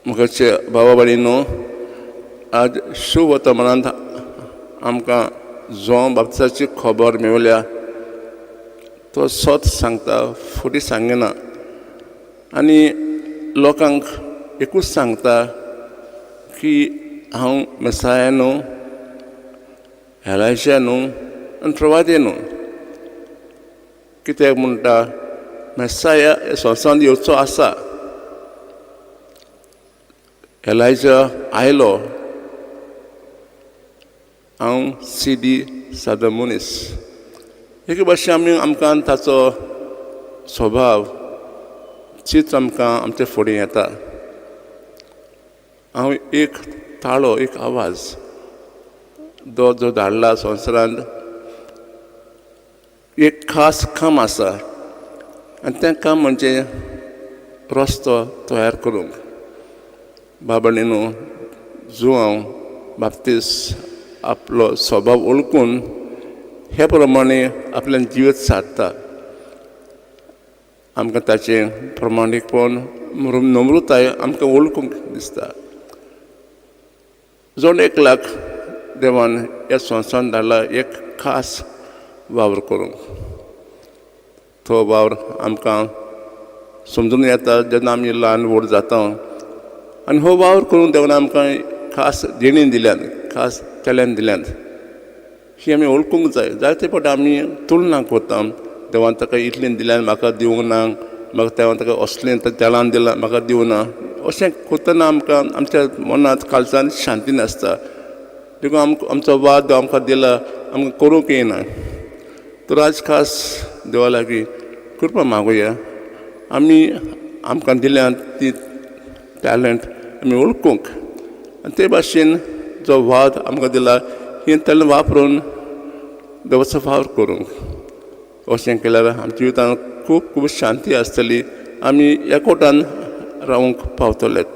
म्हजे भावा भयणींनो, आज शुभवर्तमानांत आमकां जुवांव बाप्तिस्ताची खबर मेवल्या. तो सत सांगता, फटी सांगिना आनी लोकांक एकूच सांगता की हांव मेसाया न्हू, एलायजा न्हू आनी प्रवादी न्हू. कित्याक म्हणटा, मेसाया ह्या संवसारांत येवचो आसा. एलायजा आयलो. हांव सिदी सादो मनीस. एके भाशेन आमी आमकां ताचो स्वभाव चित्र आमकां आमचे फुडें येता. हांव एक ताळो, एक आवाज जो जो धाडला संवसारांत, एक खास काम आसा आनी तें काम म्हणजे रस्तो तयार करूंक. बाबणीनो, जुवांव बाप्तीस आपलो स्वभाव ओळखून हे प्रमाणे आपलें जिवीत सारता. आमकां ताचें प्रमाणीकपण, नम्रताय आमकां वळखूंक दिसता. जण एकल्याक देवान ह्या संवसारांत धाडला एक खास वावर करूंक. तो वावर आमकां समजून येता जेन्ना आमी ल्हान व्हड जाता आनी हो वावर करूंक देवान आमकां खास देणी दिल्यात, खास टॅलंट दिल्यात, ही आमी वळखूंक जाय. जायते फावटी आमी तुलना करता, देवान ताका इतलें दिलें, म्हाका दिवंक ना, म्हाका देवान ताका असलें टॅलंट दिलां, म्हाका दिवंक ना. अशें करतना आमकां आमच्या मनांत काळजांत शांती नासता. देखून आमकां आमचो वाद देव आमकां दिला, आमकां करूंक येना. तर आज खास देवा लागीं कृपा मागुया, आमी आमकां दिल्यात ती टॅलंट आमी वळखूंक आनी ते भाशेन जो वाद आमकां दिला ही टॅलंट वापरून देवाचो वावर करूंक. अशें केल्यार आमच्या जिवितांत खूब खूब शांती आसतली, आमी एकवटान रावूंक पावतलेत.